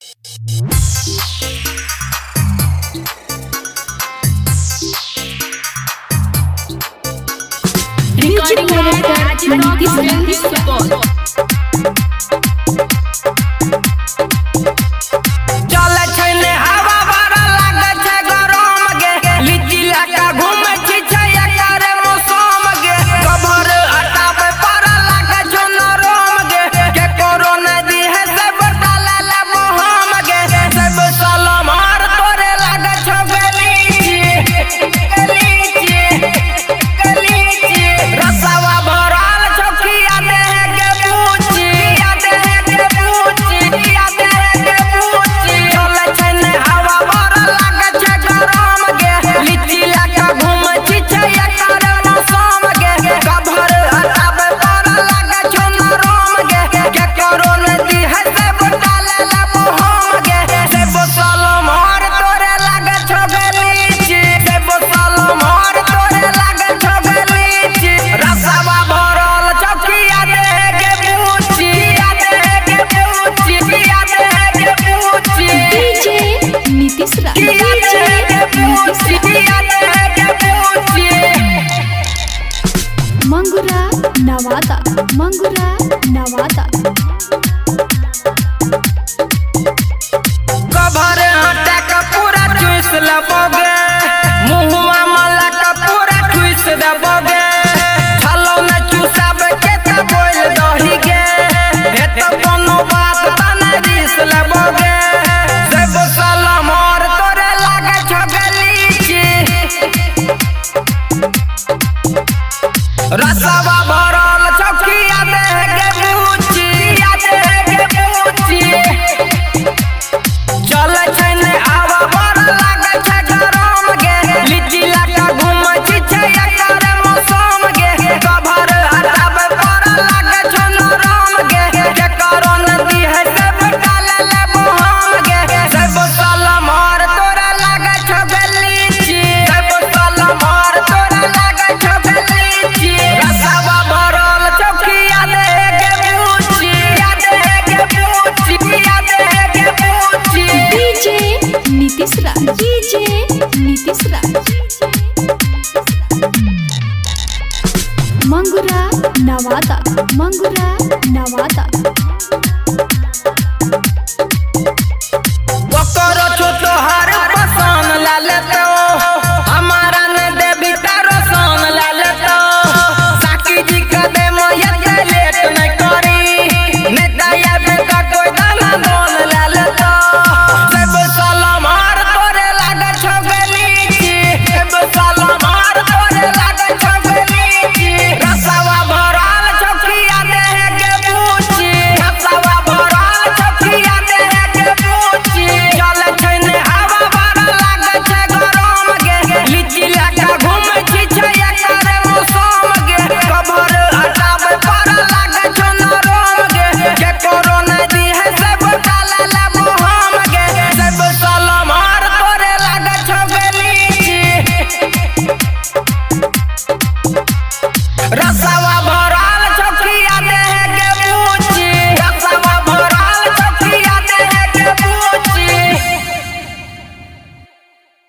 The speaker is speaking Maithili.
Music director Nitish Rai. चलै छै ने हवा बड़ा लागै छै गरम गे, लीची लगा घूमै छी छै एकर मौसम गे। कबर हटाबै पर लागै छौ नरम गे, केकरो नै दिहे सब डाले लेबो हम गे। सब सलमार तोरे लागै छौ गलीची गलीची गलीची, रसवा भरल छौ खिया देहे गे बूची, खिया देहे गे बूची, खिया देहे गे बूची। चलै छै ने हवा बड़ा लागै छै गरम गे, लीची लगा घूमै छी छै एकर मौसम गे। कभर हटाबै बड़ा लागै छौ नरम गे, केकरो नै दिहे सब डाले लेबो हम गे। सब सलमार तोरे लागै छौ गलीची, सब सलमार तोरे लागै छौ गलीची, रसवा भरल छौ खिया देहे गे बूची, खिया देहे गे बूची, खिया देहे गे बूची। डीजे नीतीश राय। खिया डीजे देहे गे नीतीश बूची, राय। खिया देहे गे बूची। मंगुरा नवादा, मंगुरा नवादा। कभर हटा के पूरा चूस लेबोगे, मुहुआ मला के पूरा ठूस देबोगे। छलो न चूसाबे के त बोल दही गे, हे त कोनो बात त नै रिस लेबोगे।